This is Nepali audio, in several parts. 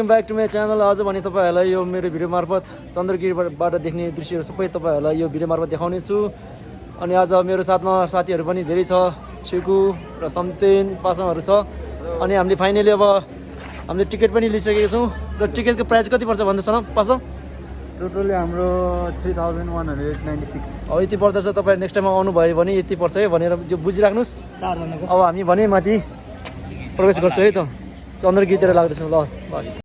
Welcome back to my channel. आज भने तपाईँहरूलाई यो मेरो भिडियो मार्फत चन्द्रगिरीबाट देख्ने दृश्यहरू सबै तपाईँहरूलाई यो भिडियो मार्फत देखाउने छु। अनि आज मेरो साथमा साथीहरू पनि धेरै छ, छिकु र समतेन पासाङहरू छ। अनि हामीले फाइनली अब हामीले टिकट पनि लिइसकेको छौँ र टिकटको प्राइस कति पर्छ भन्दैछ न पासाङ? टोटली हाम्रो 3196। अब यति पर्दछ। तपाईँ नेक्स्ट टाइम आउनुभयो भने यति पर्छ है भनेर यो बुझिराख्नुहोस्। 4 जनाको। अब हामी भने माथि प्रवेश गर्छौँ है त, चन्द्रगिरीतिर लाग्दैछौँ। ल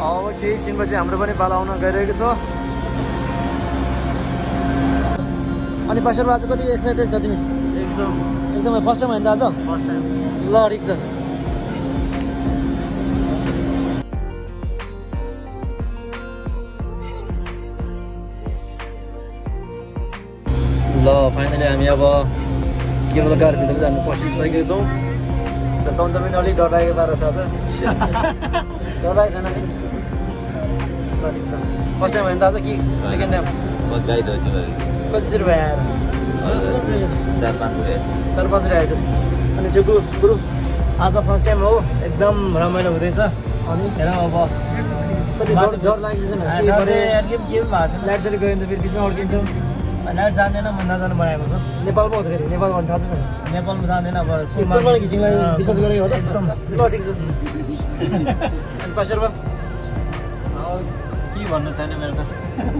अब केही एकछिनपछि हाम्रो पनि पाला आउन गइरहेको छ। अनि पासर आज कति एक्साइटेड छ तिमी? एकदमै फर्स्ट टाइम होइन त आज? First time. ल ठिक छ। ल फाइनली हामी अब केबल कारभित्र जानु पसिसकेको छौँ र सन्त पनि अलिक डर लागेको पारेको छ आज। डर लागेको छैन नि? ल ठिक छ। फर्स्ट टाइम होइन त आज कि सेकेन्ड टाइम? गाइड हो त्यो कति रुपियाँ आएर? 4-5 रुपियाँ। 4-5 रुपियाँ आएछ। अनि सेकु गुरु आज फर्स्ट टाइम हो, एकदम रमाइलो हुँदैछ। अनि हेर अब कति डर लागेको छैन? के पनि भएको छैन। लाइट साइट गयो भने त फेरि बिचमा अड्किन्छौँ। लाइट जान्दैन, म नजानु बनाएको छ। नेपालमा हुँदाखेरि नेपालमा भन्नु थाहा छ? नेपालमा जान्दैन। अब नेपालमा घिसिङलाई विश्वास गरेको हो त? एकदम। ल ठिक छ। अनि पासेरमा के भन्नु छैन मेरो त।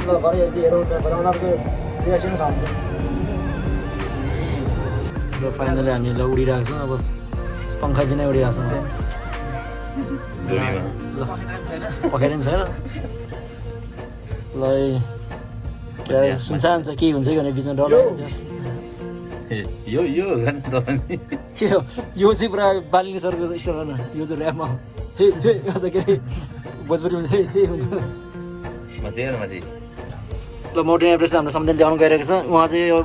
ल भरे हेरौँ त, भरे उनीहरूको रियाक्सन थाहा हुन्छ। र फाइनली हामी ल उडिरहेको छौँ। अब पङ्खा बिना उडिरहेको छौँ। ल पखेर नि छैन। ल क्या सुनसान छ, के हुन्छ कि भने बिचमा डर लाग्छ। यो गान तपाईँ के हो यो चाहिँ पुरा बालिनी सरको स्टाइल होइन, यो चाहिँ ऱ्यापमा हे हे अझ के अरे भोजपुरी हुन्छ हे हे हुन्छ। माथि ल माउन्टेन एभरेस्ट हाम्रो सम्झना देखाउनु गइरहेको छ। उहाँ चाहिँ यो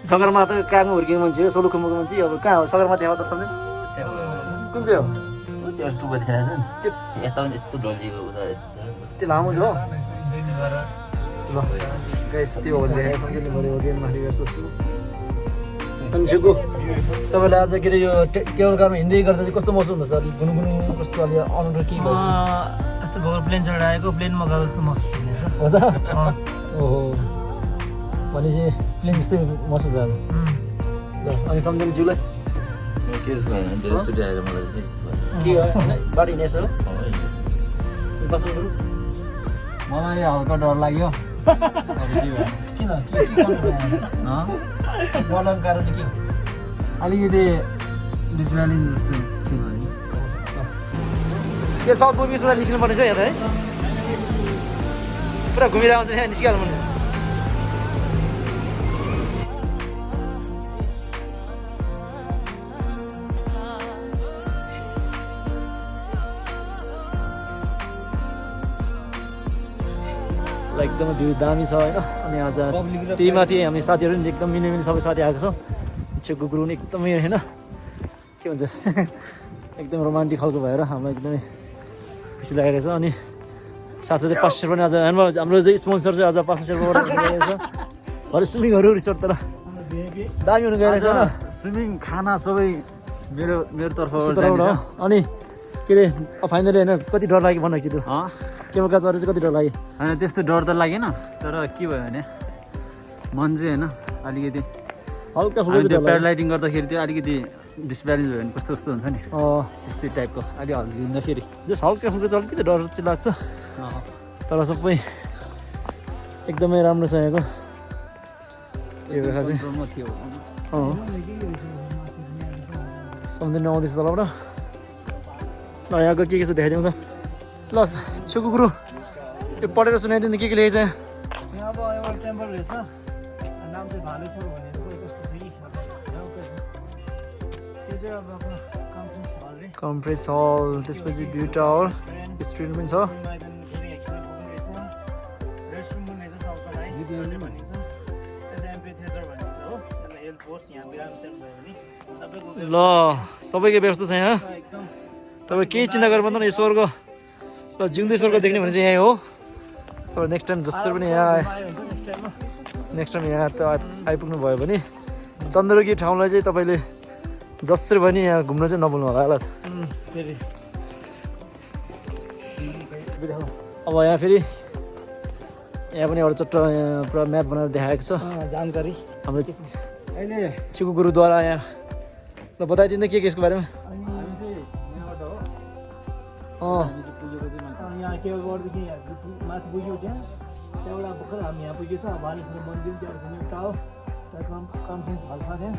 सगरमाथा कहाँको हुर्केको मान्छे हो, सोलुखुम्बुको मान्छे। अब कहाँ हो सगरमाथा हो त सम्झना? कुन चाहिँ हो? त्यो टुबा देखाएको छ नि, त्यो यता पनि यस्तो डल्लिएको उता यस्तो त्यो लामो छ हो। ल गाइस त्यो हो भने देखाएको सम्झिनु पऱ्यो हो कि माथि गएर सोध्छु। अनि सेकु तपाईँले आज के अरे यो केबल कारमा हिँड्दै गर्दा चाहिँ कस्तो महसुस हुँदैछ? अलिक गुनुगुनु कस्तो अलि अनुहार के भयो? यस्तो भर्खर प्लेन चढाएको, प्लेनमा गएको जस्तो महसुस हुँदैछ। हो त? ओहो भनेपछि प्लेन जस्तै महसुस भयो आज। ल अनि सम्झिनु जुलाई के जस्तो छुट्टी आएको मलाई के हो बाटो हिँडेछ हो? बस्नु बरु मलाई हल्का डर लाग्यो। किन के डर लाग्ने कारण चाहिँ के हो? अलिकति डिसब्यालेन्स जस्तो फिल भयो। यो साउथ मुभी जस्तो निस्किनु पर्ने छ यहाँ त है? पुरा घुमिरहेको हुन्छ यहाँ निस्किहाल्नु पर्ने। एकदमै भ्यू दामी छ होइन। अनि आज त्यही माथि हामी साथीहरू नि एकदम मिलिमिली सबै साथी आएको छ। छेकु गुरु नि एकदमै होइन के भन्छ एकदम रोमान्टिक खालको भएर हामीलाई एकदमै खुसी लागेको छ। अनि साथसाथै पास्टर पनि आज हाम्रो चाहिँ स्पोन्सर चाहिँ आज पास्टरबाट गइरहेको छ। अरू स्विमिङहरू रिसोर्ट तर दामी हुनु गइरहेको छ होइन। स्विमिङ खाना सबै मेरो तर्फबाट। अनि के अरे फाइनली होइन कति डर लाग्यो भन्नु एकचोटि? केबल कार चढेर चाहिँ कति डर लाग्यो? होइन त्यस्तो डर त लागेन, तर के भयो भने मन चाहिँ होइन अलिकति हल्का फुल्का त्यो प्याराग्लाइडिङ गर्दाखेरि त्यो अलिकति डिसब्यालेन्स भयो भने कस्तो कस्तो हुन्छ नि, त्यस्तै टाइपको अलि हल्किँदाखेरि जस्ट हल्का फुल्का चाहिँ अलिकति डर चाहिँ लाग्छ। तर सबै एकदमै राम्रो छ यहाँको यो बेला चाहिँ। सम्झिनु आउँदैछ तलबाट। ल यहाँको के छ देखाइदिउँ त। ल छुकु गुरु यो पढेर सुनाइदिनु के लेखेको छ यहाँ? अब एउटा टेम्पल रहेछ, नाम चाहिँ भालेश्वर भन्ने छ। कस्तो छ कि त्यो चाहिँ अब आफ्नो कन्फरेन्स हल रे। कन्फरेन्स हल, त्यसपछि भ्यू टावर, स्ट्रिट पनि छ। भनिन्छ त्यता एम्पी थिएटर भनिन्छ हो। त्यसलाई हेल्थ पोस्ट यहाँ बिराम सेट भयो भने ल सबैको व्यवस्था छ यहाँ तपाईँ केही चिन्ता गर्नु पर्दैन यो स्वर्ग ल जिउँदै स्वर्ग देख्ने भने चाहिँ यहीँ हो तपाईँ नेक्स्ट टाइम जसरी पनि यहाँ नेक्स्ट टाइम यहाँ त आइपुग्नु भयो भने चन्द्रकी ठाउँलाई चाहिँ तपाईँले जसरी पनि यहाँ घुम्न चाहिँ नभुल्नु होला ल अब यहाँ फेरि यहाँ पनि एउटा चट्ट पुरा म्याप बनाएर देखाएको छ जानकारी हाम्रो चिकु गुरुद्वारा यहाँ ल बताइदिनु के यसको बारेमा यहाँ केवारदेखि माथि पुग्यो त्यहाँ त्यहाँबाट भर्खर हामी यहाँ पुगेछ भालेश्वर मन्दिर त्यहाँबाट छ एउटा हो त्यहाँ कन्फरेन्स हल छ त्यहाँ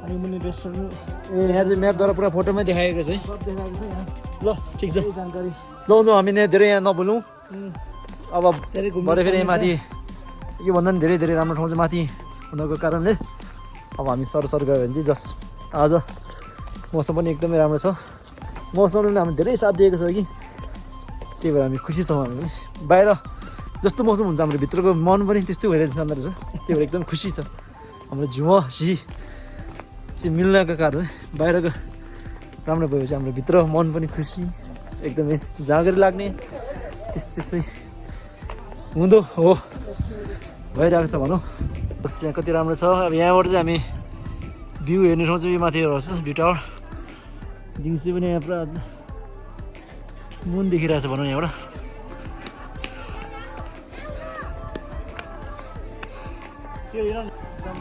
अनि मुनि रेस्टुरेन्ट ए यहाँ चाहिँ म्यापद्वारा पुरा फोटोमै देखाएको छ है सब देखाएको छ यहाँ ल ठिक छ जानकारी ल हामी धेरै यहाँ नबोलौँ अब भरे फेरि माथि योभन्दा पनि धेरै धेरै राम्रो ठाउँ चाहिँ माथि हुनको कारणले अब हामी सर गयो भने चाहिँ आज मौसम पनि एकदमै राम्रो छ मौसमले पनि हामी धेरै साथ दिएको छ कि त्यही भएर हामी खुसी छौँ हामी पनि बाहिर जस्तो मौसम हुन्छ हाम्रो भित्रको मन पनि त्यस्तै भइरहेको जाँदो रहेछ त्यही भएर एकदम खुसी छ हाम्रो झुसी चाहिँ मिल्नको कारणले बाहिरको राम्रो भएपछि हाम्रो भित्र मन पनि खुसी एकदमै जाँगरी लाग्ने त्यस्तै हुँदो हो भइरहेको छ भनौँ बस यहाँ कति राम्रो छ अब यहाँबाट चाहिँ हामी भ्यू हेर्ने ठाउँ चाहिँ यो माथि रहेछ भ्यू टावर दिउँसो पनि यहाँ पुरा मुन देखिरहेको छ भनौँ यहाँबाट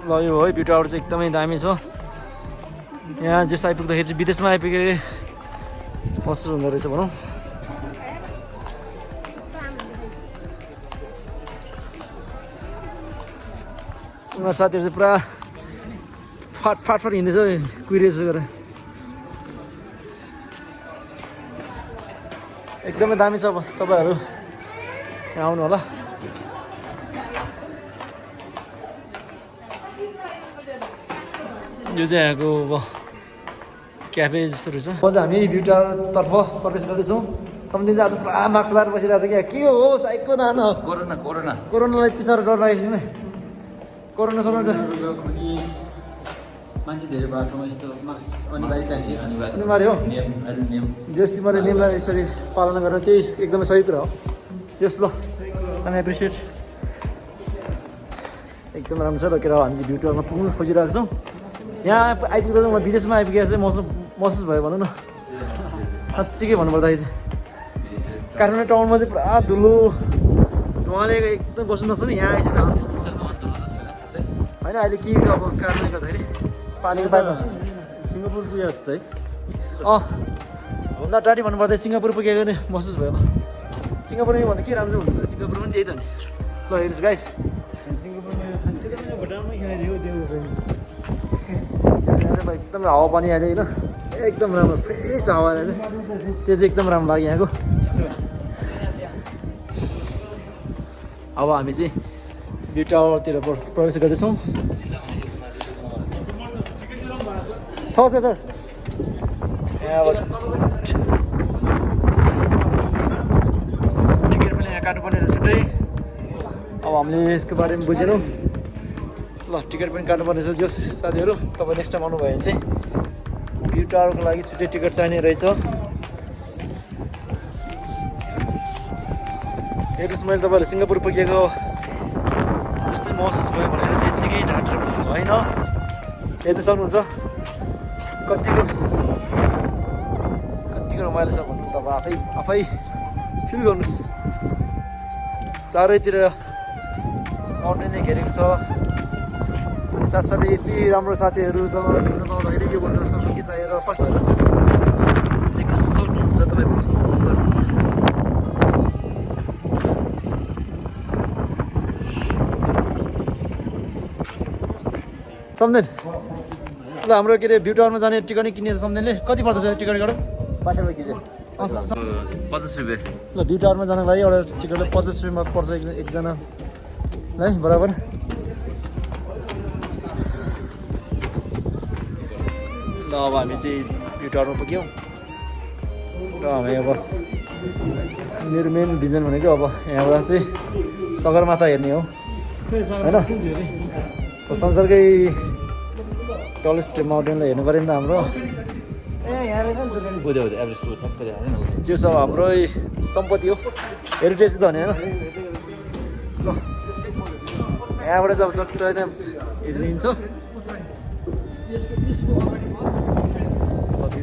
ल यो है भ्यू टावर चाहिँ एकदमै दामी छ यहाँ जस आइपुग्दाखेरि चाहिँ विदेशमा आइपुगे महसुस हुँदो रहेछ भनौँ उनीहरू साथीहरू चाहिँ पुरा फाट हिँड्दैछ कुहिरहेछ गरेर एकदमै दामी छ बस तपाईँहरू यहाँ आउनु होला यो चाहिँ यहाँको अब क्याफे जस्तोहरू छ अझ हामी भ्यू टावरतर्फ प्रवेश गर्दैछौँ सम्झिन्छ आज पुरा मार्क्स लगाएर बसिरहेको छ क्या के हो साइकको दान कोरोनालाई यति साह्रो डर लागेको छैन कोरोना मान्छे धेरै बाटोमा यस्तो मास्क अनिवार्य चाहिन्छ अनिवार्य हो जस तिमीहरूले नियमलाई यसरी पालना गरेर त्यही एकदमै सही कुरा हो यस ल हामी एप्रिसिएट एकदम राम्रो छ र के हामी चाहिँ भ्यू टावरमा पुग्नु खोजिरहेको छौँ यहाँ आइपुग्दा चाहिँ म विदेशमा आइपुगेको चाहिँ महसुस भयो भनौँ न साँच्चीकै भन्नुपर्दाखेरि चाहिँ काठमाडौँ टाउनमा चाहिँ पुरा धुलो धुवाले एकदम बस्नु नसक्छ नि यहाँ आएछ होइन अहिले के अब कारणले गर्दाखेरि पानीको पाइप सिङ्गापुर पुगेको छ है भन्दा टाढी भन्नुपर्दा सिङ्गापुर पुगेको नि महसुस भयो सिङ्गापुरमा भन्दा के राम्रो हुन्छ सिङ्गापुर पनि त्यही त नि ल हेर्नुहोस् गाइस एकदम हावापानी अहिले होइन एकदम राम्रो फ्रेस हावा अहिले त्यो चाहिँ एकदम राम्रो लाग्यो यहाँको अब हामी चाहिँ भ्यू टावरतिर प्रवेश गर्दैछौँ छ सर यहाँबाट टिकट पनि यहाँ काट्नुपर्ने रहेछ छुट्टै अब हामीले यसको बारेमा बुझेनौँ ल टिकट पनि काट्नुपर्ने रहेछ जोस् साथीहरू तपाईँ नेक्स्ट टाइम आउनुभयो भने चाहिँ भ्यू टावरको लागि छुट्टै टिकट चाहिने रहेछ हेर्नुहोस् मैले तपाईँहरूले सिङ्गापुर पुगेको जस्तै महसुस भयो भनेर चाहिँ यत्तिकै ढाँटेर पुग्नु होइन हेर्नु सक्नुहुन्छ कतिको रमाइलो छ भन्नु तपाईँ आफै फिल गर्नुहोस् चारैतिर माउन्टेनले घेरेको छ साथसाथै यति राम्रो साथीहरूसँग हिँड्नु पाउँदाखेरि यो भन्दा सक्नु के चाहिएर फर्स्ट देख्न सक्नुहुन्छ तपाईँ मस्त सम्झेन ल हाम्रो के अरे भ्यू टावरमा जाने टिकट नै किनेछ सम्झेनले कति पर्दछ टिकट गरौँ 50 रुपियाँ ल भ्यू टावरमा जानको लागि एउटा टिकटले 50 रुपियाँमा पर्छ एकजना है बराबर ल अब हामी चाहिँ भ्यू टावरमा पुग्यौँ र हामी यहाँ बस मेरो मेन भिजन भनेको अब यहाँबाट चाहिँ सगरमाथा हेर्ने हो होइन संसारकै टलेस्ट माउन्टेनलाई हेर्नु पऱ्यो नि त हाम्रो ए यहाँ रहेछ नि दुर्गा बुझ्यो बुझ्यो एभरेस्ट ठक्क देखाएको छैन उसले। त्यो सब हाम्रै सम्पत्ति हो हेरिटेज त भने होइन ल यहाँबाट चाहिँ अब चट्ट नै हिँडिन्छ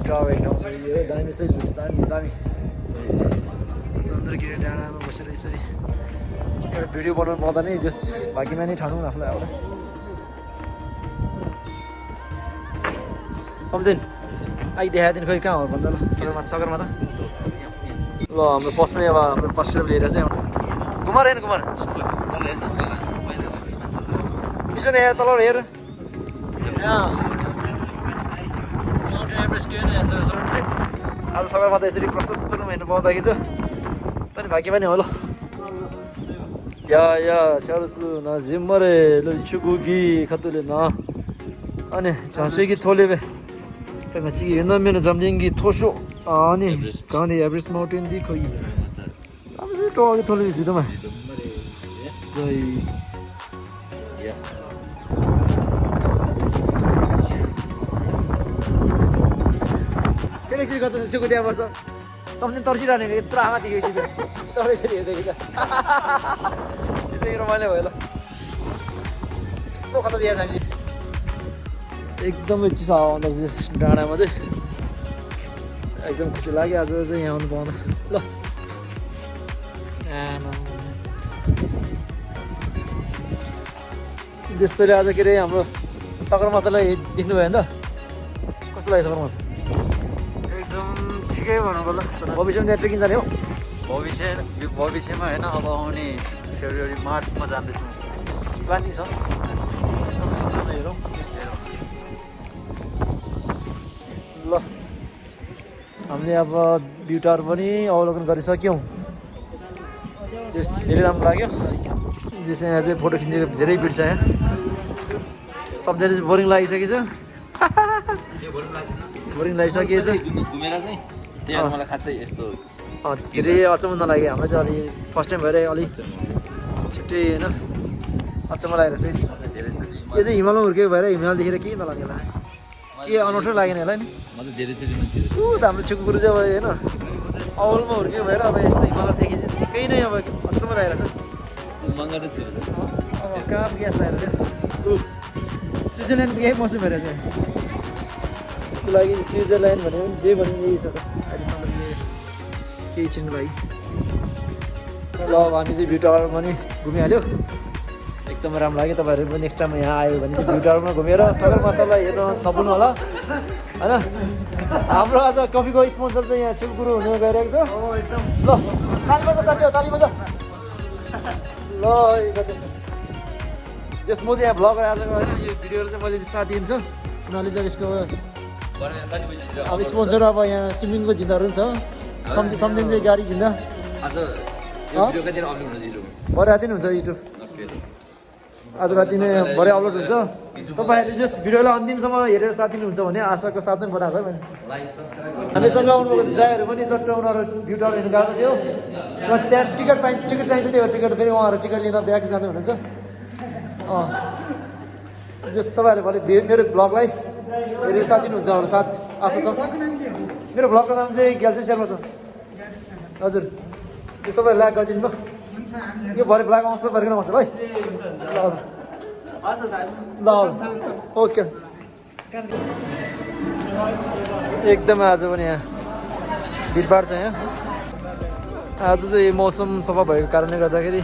टावर हेर्न आउँछ यो दामी चाहिँ दामी दामी चन्द्रगिरी डाँडामा बसेर यसरी एउटा भिडियो बनाउनु पाउँदा नि जस भाग्यमा नै ठानौँ आफूलाई एउटा सम्झिन् आइ देखाइदिनु खोइ कहाँ हो भन्दा ल सगरमाथा ल हाम्रो बसमै अब हाम्रो बसेर लिएर चाहिँ कुमार हेर्नु कुमार यसो न यहाँ तल हेर आज सगरमाथा यसरी प्रशस्त रूपमा हेर्नु पाउँदाखेरि त पनि भाग्यमा नै हो ल या छर्सु न जिम्मरे लुचुगुगी खतुले न अनि झसेकी थोलेबे त्यहाँ चिकी हेर्न मेरो जम्लिङ्गी थोसो अनि गाउँले एभरेस्ट माउन्टेन दि खोइ अब चाहिँ टोकी थोले सिधोमा जय फेरि एकचोटि गर्दा सुको त्यहाँ बस्दा सम्झिन तर्सिरहने यत्रो आमा देखेपछि तर यसरी हेर्दाखेरि यो चाहिँ रमाइलो भयो ल यस्तो खतरा दिएको छ हामीले एकदमै चिसो हावा आउँदो रहेछ डाँडामा चाहिँ एकदम खुसी लाग्यो आज चाहिँ यहाँ आउनु पाउँदा ल जस्तै आज के अरे हाम्रो सगरमाथालाई देख्नुभयो नि त कस्तो लाग्यो सगरमाथा एकदम ठिकै भनौँ ल भविष्यमा त्यहाँ ट्रेकिङ जाने हो भविष्यमा होइन अब आउने फेब्रुअरी मार्चमा जाँदैछौँ प्लानिङ छ हेरौँ ल हामीले अब भ्यू टावर पनि अवलोकन गरिसक्यौँ त्यस धेरै राम्रो लाग्यो जसमा यहाँ चाहिँ फोटो खिचेको धेरै भिड छ यहाँ सबजना चाहिँ बोरिङ लागिसकेछ बोरिङ लागिसकेछ घुमेर चाहिँ त्यहाँ मलाई खासै यस्तो धेरै अचम्म नलाग्यो हाम्रो चाहिँ अलि फर्स्ट टाइम भएर अलिक छुट्टै होइन अचम्म लागेर चाहिँ यो चाहिँ हिमालमा हुर्केको भएर हिमाल देखेर केही नलाग्यो होला के अनौठो लागेन होला नि म त धेरैचोटि मान्छे हाम्रो छेउको गुरु चाहिँ अब होइन औलमा हुर्केको भएर अब यस्तो हिमाल देखेँ चाहिँ निकै नै अब अचम्म लागेर छ मङ्गल छु अब कहाँ ग्यास लागेर क्या स्विजरल्यान्डको यही मौसम भएर चाहिँ त्यसको लागि स्विजरल्यान्ड भन्यो भने जे भन्यो यही छ त अहिलेसम्म केही छिन्नु लागि ल अब हामी चाहिँ भ्यू टावर पनि घुमिहाल्यो एकदमै राम्रो लाग्यो तपाईँहरू पनि नेक्स्ट टाइम यहाँ आयो भने चाहिँ भ्यू टावरमा घुमेर सगरमाथालाई हेर्न नभुल्नु होला होइन हाम्रो आज कफीको स्पोन्सर चाहिँ यहाँ छेउ गुरु हुनु गइरहेको छ ल ताली बजा साथी हो ताली बजा ल जस म चाहिँ यहाँ भ्लगर आजको होइन यो भिडियोहरू चाहिँ मैले चाहिँ साथ दिन्छु उनीहरूले चाहिँ यसको अब स्पोन्सर अब यहाँ स्विमिङको झिन्दाहरू पनि छ सम्झिन्छ चाहिँ गाडी झिन्दा आज यो भिडियो कतिखेर अपलोड हुन्छ युट्युब भरे राति नै हुन्छ युट्युब आज राति नै भरे अपलोड हुन्छ तपाईँहरूले जस भिडियोलाई अन्तिमसम्म हेरेर साथ दिनुहुन्छ भने आशाको साथमै बनाएको है मैले लाइक सब्सक्राइब हामीसँग आउनुभएको दाइहरू पनि चट्ट उनीहरू भ्यू टावर हेर्नु गएको थियो र त्यहाँ टिकट चाहिन्छ त्यो टिकट फेरि उहाँहरू टिकट लिन ब्याग जाँदै हुनुहुन्छ जस तपाईँहरूले भरे मेरो भ्लगलाई हेरेर साथ दिनुहुन्छ हाम्रो साथ आशा छ मेरो भ्लगको नाम चाहिँ ग्याल्छेन शर्मा छ हजुर त्यस तपाईँहरू लाइक गरिदिनु भयो यो भरे भ्लग आउँछ भरिकन आउँछ है ल ल ओके एकदमै आज पनि यहाँ भिडभाड छ यहाँ आज चाहिँ मौसम सफा भएको कारणले गर्दाखेरि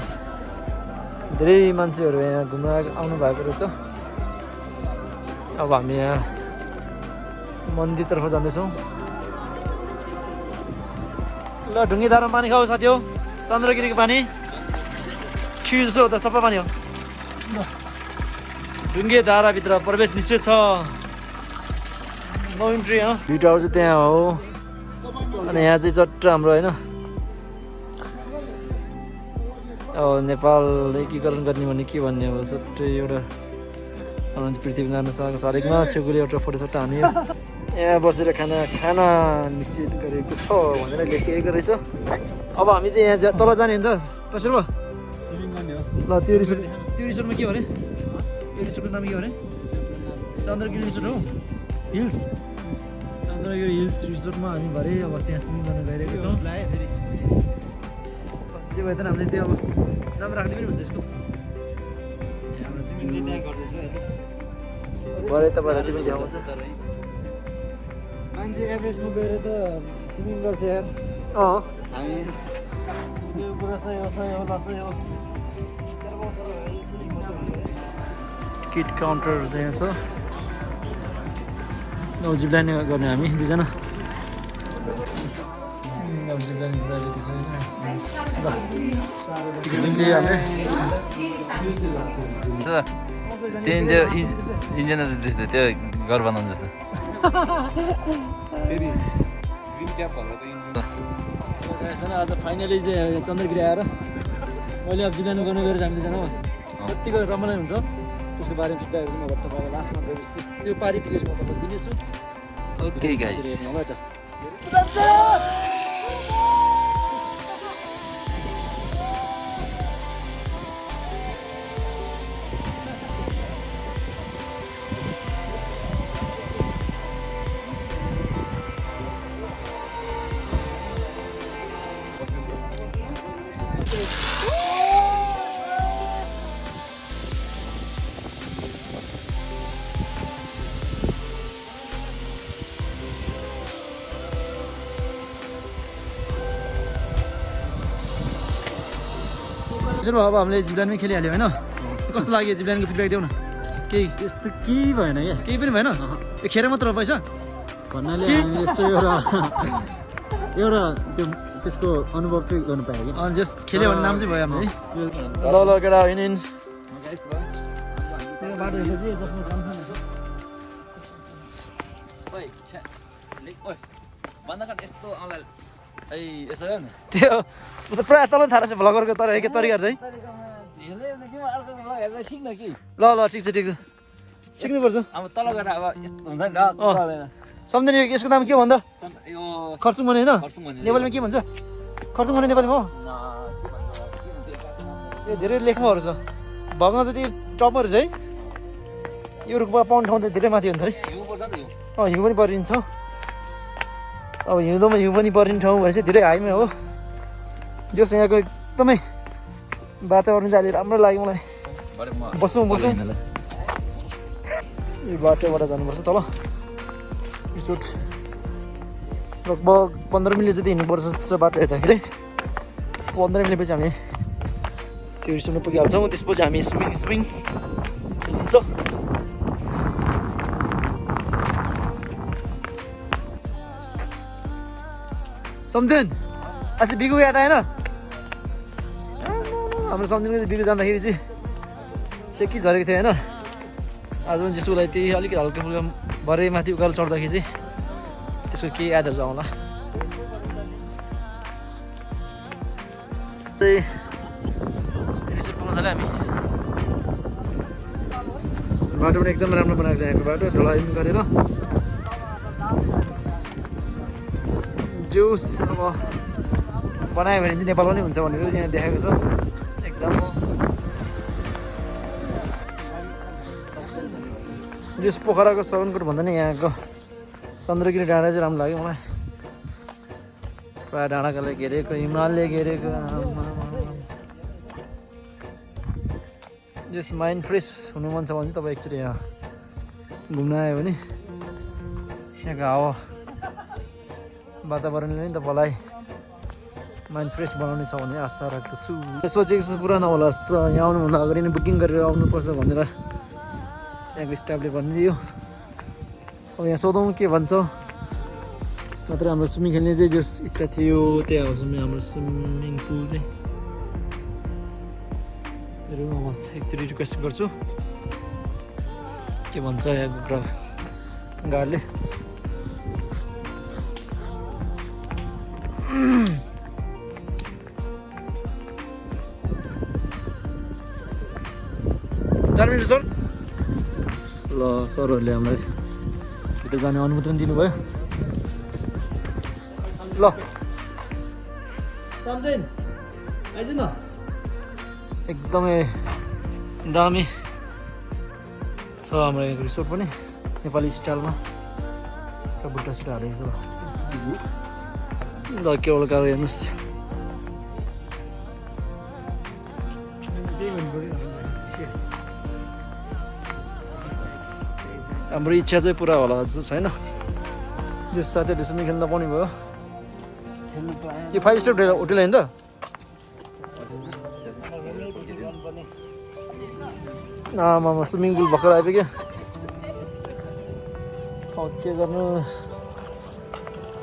धेरै मान्छेहरू यहाँ घुम्न आउनु भएको रहेछ अब हामी यहाँ मन्दिरतर्फ जाँदैछौँ ल ढुङ्गे धारामा पानी खाऊ साथी हो चन्द्रगिरीको पानी छिउ जस्तो हो त सफा पानी हो ढुङ्गे धाराभित्र प्रवेश निश्चित छ नो इन्ट्री भ्यू टावर चाहिँ त्यहाँ हो अनि यहाँ चाहिँ चट्ट हाम्रो होइन अब नेपाल एकीकरण गर्ने भने के भन्ने अब चट्टै एउटा पृथ्वीनारायण शाहको शालिगमा छेउले एउटा फोटो सट्टा हान्यो यहाँ बसेर खाना निश्चित गरेको छ भनेर लेखिएको रहेछ अब हामी चाहिँ यहाँ तल जाने नि त कसरी भयो ल त्यो रिसोर्टमा के भने यो रिसोर्टको नाम के भने चन्द्रगिरी रिसोर्ट हो हिल्स चन्द्रगिरी हिल्स रिसोर्टमा हामी भरे अब त्यहाँ स्विमिङ गर्न गइरहेको छौँ जे भए पनि हामीले त्यो अब नाम राख्दै पनि हुन्छ यसको भरे तपाईँलाई त्यो पनि देखाउँछ मान्छे एभरेजमा गएर त स्विमिङ गर्छ यार हामी यो कुरा सही हो किट काउन्टर चाहिँ छ अब जिप लाइन गर्ने हामी दुईजना अब जिप लाइन कुरा जति छ त्यही त्यो इन्जिनियर जस्तो त्यो घर बनाउनु जस्तो आज फाइनली चाहिँ चन्द्रगिरी आएर मैले अब जिप लाइन गर्नु गएर हामी दुईजना कतिको रमाइलो हुन्छ त्यसको बारेमा फिडब्याकहरू चाहिँ म तपाईँलाई लास्टमा गएर त्यो पारि पुगेपछि म तपाईँलाई दिनेछु ओके गाइस हेर्नु होला त चलो अब हामीले जिपलाइनमै खेलिहाल्यो होइन कस्तो लाग्यो जिपलाइनको फिडब्याक देऊ न केही यस्तो केही भएन क्या केही पनि भएन यो खेर मात्र हो पैसा भन्नाले हामी यस्तो एउटा त्यो त्यसको अनुभव चाहिँ गर्नु पायो कि अनि जस खेल्यो भने नाम चाहिँ भयो हामीले ल ल केटा हिँड त्यो बाटो हेर्दा चाहिँ जसमा काम छैन यस्तो अनलाइन यसो त्यो प्रायः तल थाहा रहेछ भ्लगरको तर एक तरिकाहरू चाहिँ सिक्न कि ल ल ठिक छ सिक्नुपर्छ अब तल गएर अब यस्तो हुन्छ नि त सम्झिने यसको नाम के भन्दा यो खर्चुङ भने होइन खर्चुङ भने नेपालीमा के भन्छ खर्चुङ भने नेपालीमा हो यो धेरै लेख्नुहरू छ भग्न जति टपर चाहिँ यो रुखमा पाउनु ठाउँ त धेरै माथि हुन्छ है हिउँ पर्छ नि हिउँ पनि परिन्छ अब हिउँदोमा हिउँ पनि परिने ठाउँ भनेपछि धेरै हाइमै हो जस यहाँको एकदमै वातावरण चाहिँ अहिले राम्रो लाग्यो मलाई बसौँ यो बाटोबाट जानुपर्छ तल रिसोर्ट लगभग 15 मिनट जति हिँड्नुपर्छ जस्तो बाटो हेर्दाखेरि 15 मिनटपछि हामी त्यो रिसोर्टमा पुगिहाल्छौँ त्यसपछि हामी स्विमिङ हुन्छ सम्झिन अस्ति बिगु याद आएन हाम्रो सम्झिनको चाहिँ बिगु जाँदाखेरि चाहिँ सेकी झरेको थियो होइन आज पनि त्यसको लागि त्यही अलिकति हल्का फुल्का भरे माथि उकालो चढ्दाखेरि चाहिँ त्यसको केही यादहरू चाहिँ आउँला त्यही रिसोर्ट पुग्न थाल्यो हामी बाटो पनि एकदम राम्रो बनाएको छ यहाँको बाटो ढलाइ गरेर जुस अब बनायो भने चाहिँ नेपालमा पनि हुन्छ भनेर यहाँ देखाएको छ एक्जाम्पल जुस पोखराको सगनकोट भन्दा नि यहाँको चन्द्रगिरी डाँडा चाहिँ राम्रो लाग्यो मलाई प्रायः डाँडाकाले घेरेको हिमालले घेरेको जस माइन्ड फ्रेस हुनु मन छ भने तपाईँ एकचोटि यहाँ घुम्न आयो भने यहाँको हावा वातावरणले नि तपाईँलाई माइन्ड फ्रेस बनाउने छ भन्ने आशा राख्दछु सोचेको जस्तो पुरा नहोला यहाँ आउनुभन्दा अगाडि नै बुकिङ गरेर आउनुपर्छ भनेर त्यहाँको स्टाफले भनिदियो अब यहाँ सोधौँ के भन्छ नत्र हाम्रो स्विमिङ खेल्ने चाहिँ जो इच्छा थियो त्यहाँ हो हाम्रो स्विमिङ पुल चाहिँ म एकचोटि रिक्वेस्ट गर्छु के भन्छ यहाँको गार्डले जानु सर ल सरहरूले हामीलाई यता जाने अनुमति पनि दिनुभयो ल सम्झिन आइज न एकदमै दामी छ हाम्रो रिसोर्ट पनि नेपाली स्टाइलमा र बुट्टा सुट्टा हालेको छ ल केवल गाह्रो हेर्नुहोस् हाम्रो इच्छा चाहिँ पुरा होला जस्तो छैन जस साथीहरूले स्विमिङ खेल्न पाउने भयो यो 5 स्टार होटल होइन त आमामा स्विमिङ पुल भर्खर आइपुग्यो के गर्नु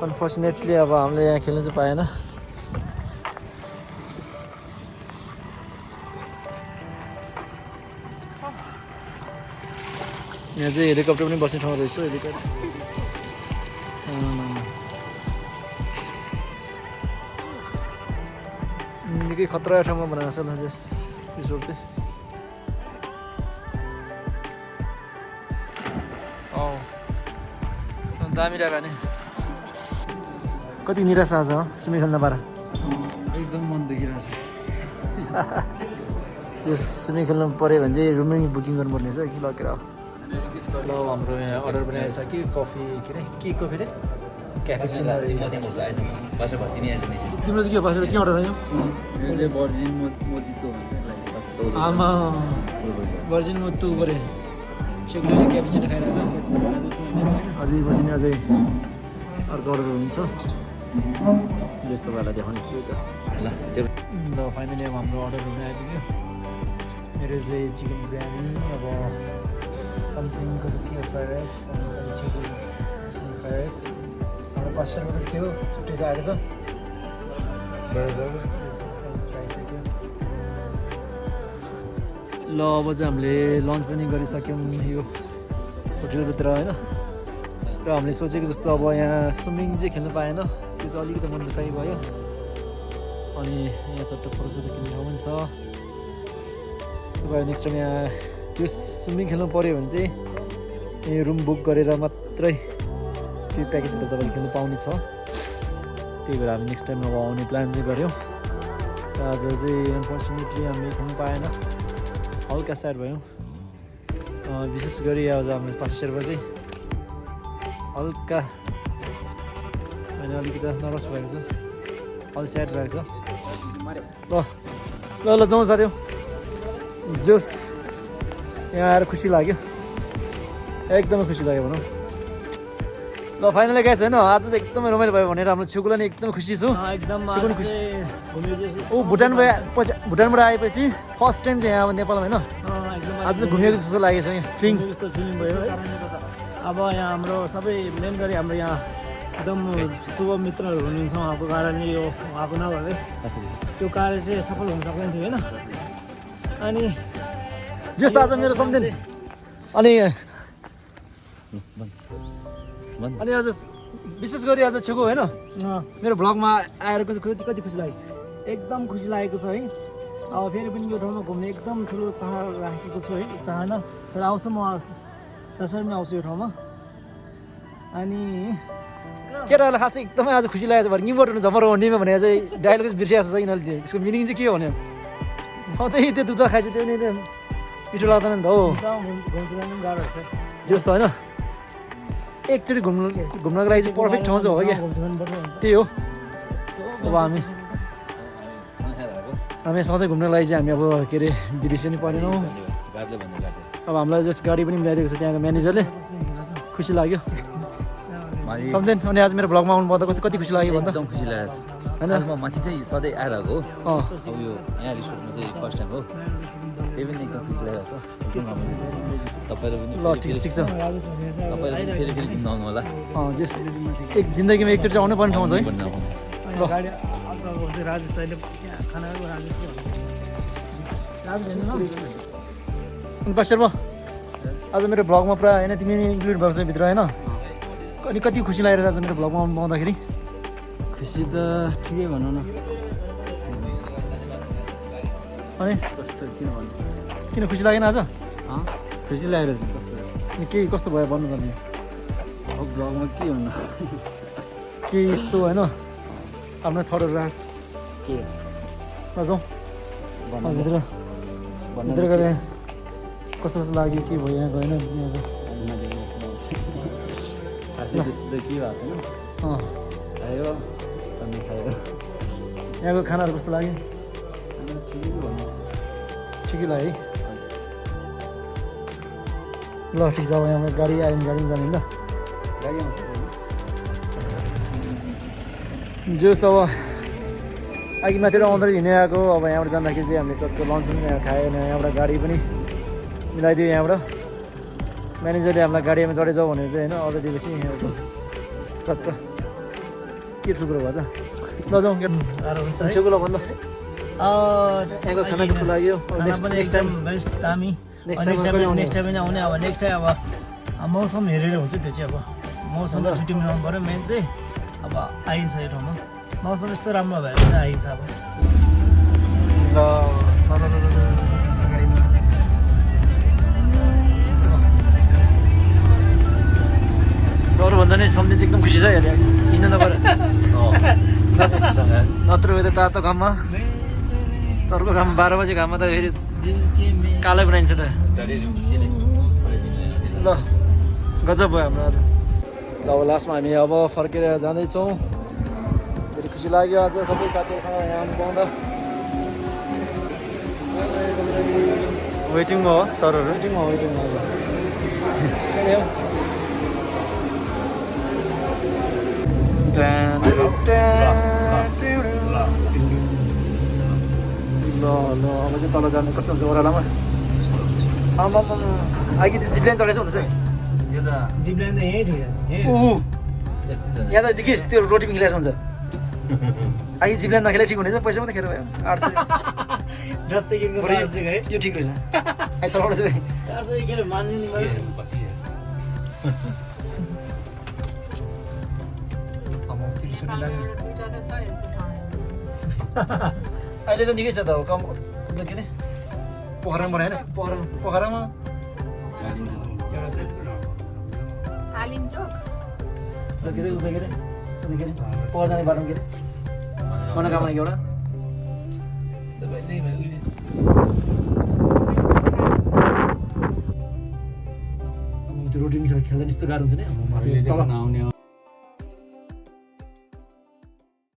अनफर्चुनेटली अब हामीले यहाँ खेल्न चाहिँ पाएन यहाँ चाहिँ हेलिकप्टर पनि बस्ने ठाउँ रहेछ हेलिकप्टर निकै खतरा ठाउँमा बनाएको छ ल जस रिसोर्ट चाहिँ दामी जग्गा नि कति निराशा छ स्विमिङ खेल्न पारा एकदम मन देखिरहेको छ त्यो स्विमिङ खेल्नु पऱ्यो भने चाहिँ रुमै बुकिङ गर्नुपर्ने छ कि लगेर ल हाम्रो यहाँ अर्डर पनि आएछ कि कफी के अरे के कफी रे क्याफेचिनो तिम्रो चाहिँ के बसेर के अर्डर आयो भर्जिन मोजितो आमा भर्जिन मोजितो गरे चेकले क्याफेचिनो खाइरहेछ अझै बसिने अझै अर्को अर्डर हुन्छ जस्तो तपाईँलाई देखाउने छु त ल फाइनली अब हाम्रो अर्डर हुन आइपुग्यो मेरो चाहिँ चिकन बिरयानी अब समथिङ कसो के हो फ्राइड राइस अनि चिकन फ्राइड राइस हाम्रो 5 स्टारमा चाहिँ के हो छुट्टै चाहिँ आएको छ बर्गर फ्रेन्च फ्राइस थियो ल अब चाहिँ हामीले लन्च पनि गरिसक्यौँ यो होटेलभित्र होइन र हामीले सोचेको जस्तो अब यहाँ स्विमिङ चाहिँ खेल्नु पाएन त्यो चाहिँ अलिकति मन दुखाइ भयो अनि यहाँ चट्ट फोटोसोटो किन्ने ठाउँ पनि छ तपाईँ नेक्स्ट टाइम यहाँ त्यो स्विमिङ खेल्नु पऱ्यो भने चाहिँ यो रुम बुक गरेर मात्रै त्यो प्याकेजबाट तपाईँले खेल्नु पाउने छ त्यही भएर हामी नेक्स्ट टाइम अब आउने प्लान चाहिँ गऱ्यौँ र आज चाहिँ अनफर्चुनेटली हामीले खेल्नु पाएन हल्का स्याड भयौँ विशेष गरी आज हाम्रो 5 स्टारमा चाहिँ हल्का होइन अलिकति नर्भस भएको छ अलि स्याड भएको छ ल ल जाउँ साथी जोस यहाँ आएर खुसी लाग्यो एकदमै खुसी लाग्यो भनौँ ल फाइनली गाइस होइन आज चाहिँ एकदमै रमाइलो भयो भनेर हाम्रो छेउकोलाई नि एकदमै खुसी छु एकदम खुसी ऊ भुटानबाट आएपछि फर्स्ट टाइम चाहिँ यहाँ अब नेपालमा होइन आज चाहिँ घुमेको जस्तो लागेको छ यहाँ फिलिङ जस्तो फिलिङ भयो है अब यहाँ हाम्रो सबै मेन गरी हाम्रो यहाँ एकदम शुभ मित्रहरू हुनुहुन्छ उहाँको कारणले यो उहाँको नभए त्यो कार्य चाहिँ सफल हुन सक्दैन थियो होइन अनि जो आज मेरो सम्झिन अनि आज विशेष गरी आज छेउको होइन मेरो भ्लगमा आएर कति खुसी लाग्यो एकदम खुसी लागेको छ है अब फेरि पनि यो ठाउँमा घुम्ने एकदम ठुलो चाह राखेको छु है चाहना तर आउँछु म ससरी पनि आउँछु यो ठाउँमा अनि केटाहरूलाई खासै एकदमै आज खुसी लागेको छ भने निबट हुनु झमर हुनेमा भनेर चाहिँ डायलग चाहिँ बिर्सिएको छ यिनीहरूले त्यसको मिनिङ चाहिँ के हो भने सधैँ त्यो दुध खाएछ त्यो नि मिठो लाग्दैन नि त हो घुम्नु पनि गाह्रो छ जस्तो होइन एकचोटि घुम्नको लागि चाहिँ पर्फेक्ट ठाउँ चाहिँ हो क्या त्यही हो अब हामी सधैँ घुम्नको लागि चाहिँ हामी अब के अरे विदेशी पनि परेनौँ अब हामीलाई जस्ट गाडी पनि मिलाइदिएको छ त्यहाँको म्यानेजरले खुसी लाग्यो सम्झेन अनि आज मेरो भ्लगमा आउनु पर्दा कति खुसी लाग्यो भन्दा एकदम खुसी लागेको छ होइन म माथि चाहिँ सधैँ आइरहेको हो अब यो यहाँ रिसोर्टमा चाहिँ फर्स्ट टाइम हो त्यही पनि एकदम खुसी लागेको छ तपाईँहरू पनि ल ठिक छ तपाईँहरू फेरि फेरि घुम्न आउनु होला जस एक जिन्दगीमा एकचोटि चाहिँ आउनै पर्ने ठाउँ छ है गाडी राजेश दाइले खाना राजेश अनि पास्टरमा आज मेरो भ्लगमा पुरा होइन तिमी इन्क्लुड भएको छ भित्र होइन अनि कति खुसी लागेर आज मेरो भ्लगमा आउँदाखेरि खुसी त ठिकै भनौँ न अनि कस्तो किन भन्नु किन खुसी लागेन आज खुसी लागेर अनि के कस्तो भयो भन्नु पर्ने अब ब्लगमा के हुनु के यस्तो होइन आफ्नो थरोहरू राख के जाउँ भित्र भित्र गएर कस्तो कस्तो लाग्यो के भयो यहाँ गएन खासै त्यस्तो त के भएको छैन अँ खायो अनि खायो यहाँको खानाहरू कस्तो लाग्यो ठिकै भन्नु ठिकै लाग्यो है ल ठिक छ अब यहाँबाट गाडी आयो भने गाडीमा जाने ल गाडी आउँछ जोस् अब अघि माथि आउँदै हिँडे आएको अब यहाँबाट जाँदाखेरि चाहिँ हामीले चक्क लन्च पनि यहाँ खायो भने यहाँबाट गाडी पनि मिलाइदियो यहाँबाट म्यानेजरले हामीलाई गाडीमा चढे जाऊ भनेर चाहिँ होइन अर्डर दिएपछि यहाँको चक्क के ठुलो भयो त ल जाउँ गाह्रो हुन्छ है। छेउको ल भन्नु यहाँको खाना कस्तो लाग्यो खाना पनि एकदम बेस्ट दामी next नेक्स्ट time टाइम पनि नेक्स्ट टाइम पनि आउने अब नेक्स्ट टाइम अब मौसम हेरेर हुन्छ त्यो चाहिँ अब मौसम छुट्टी मिलाउनु पऱ्यो मेन चाहिँ अब आइन्छ यो ठाउँमा मौसम यस्तो राम्रो भयो भने आइन्छ अब अरूभन्दा नि सम्झिन्छ एकदम खुसी छ हेरे हिँड्नु नपर नत्र त तातो घाममा चर्को घाम 12 बजे घाममा त फेरि कालै बनाइन्छ त ल गजब भयो हाम्रो आज ल अब लास्टमा हामी अब फर्केर जाँदैछौँ धेरै खुसी लाग्यो आज सबै साथीहरूसँग यहाँ आउनु पाउँदा वेटिङमा हो सरहरू वेटिङमा ल अब चाहिँ तल जानु कस्तो हुन्छ ओह्रालोमा आमा अघि त जिप्लाइन चढेछ हुँदैछ यो त जिप्लाइन त यहीँ ठिक छ यस्तो त यहाँ त देखिस् त्यो रोटी पनि खिलाएको हुन्छ अघि जिप्लाइन नखेले ठिक हुनेछ पैसा मात्रै खेर भयो 800 10 सेकेन्डको बरु 10 है यो ठिक रहेछ आई तलबाट चाहिँ 400 के मान्छे अहिले त निकै छ त कम के अरे पोखरामा बनाएन पोखरामा के अरे पोखरा जाने बाटोमा के अरे मनोकामना एउटा त्यो रोटी खेल्दा यस्तो गाह्रो हुन्छ नि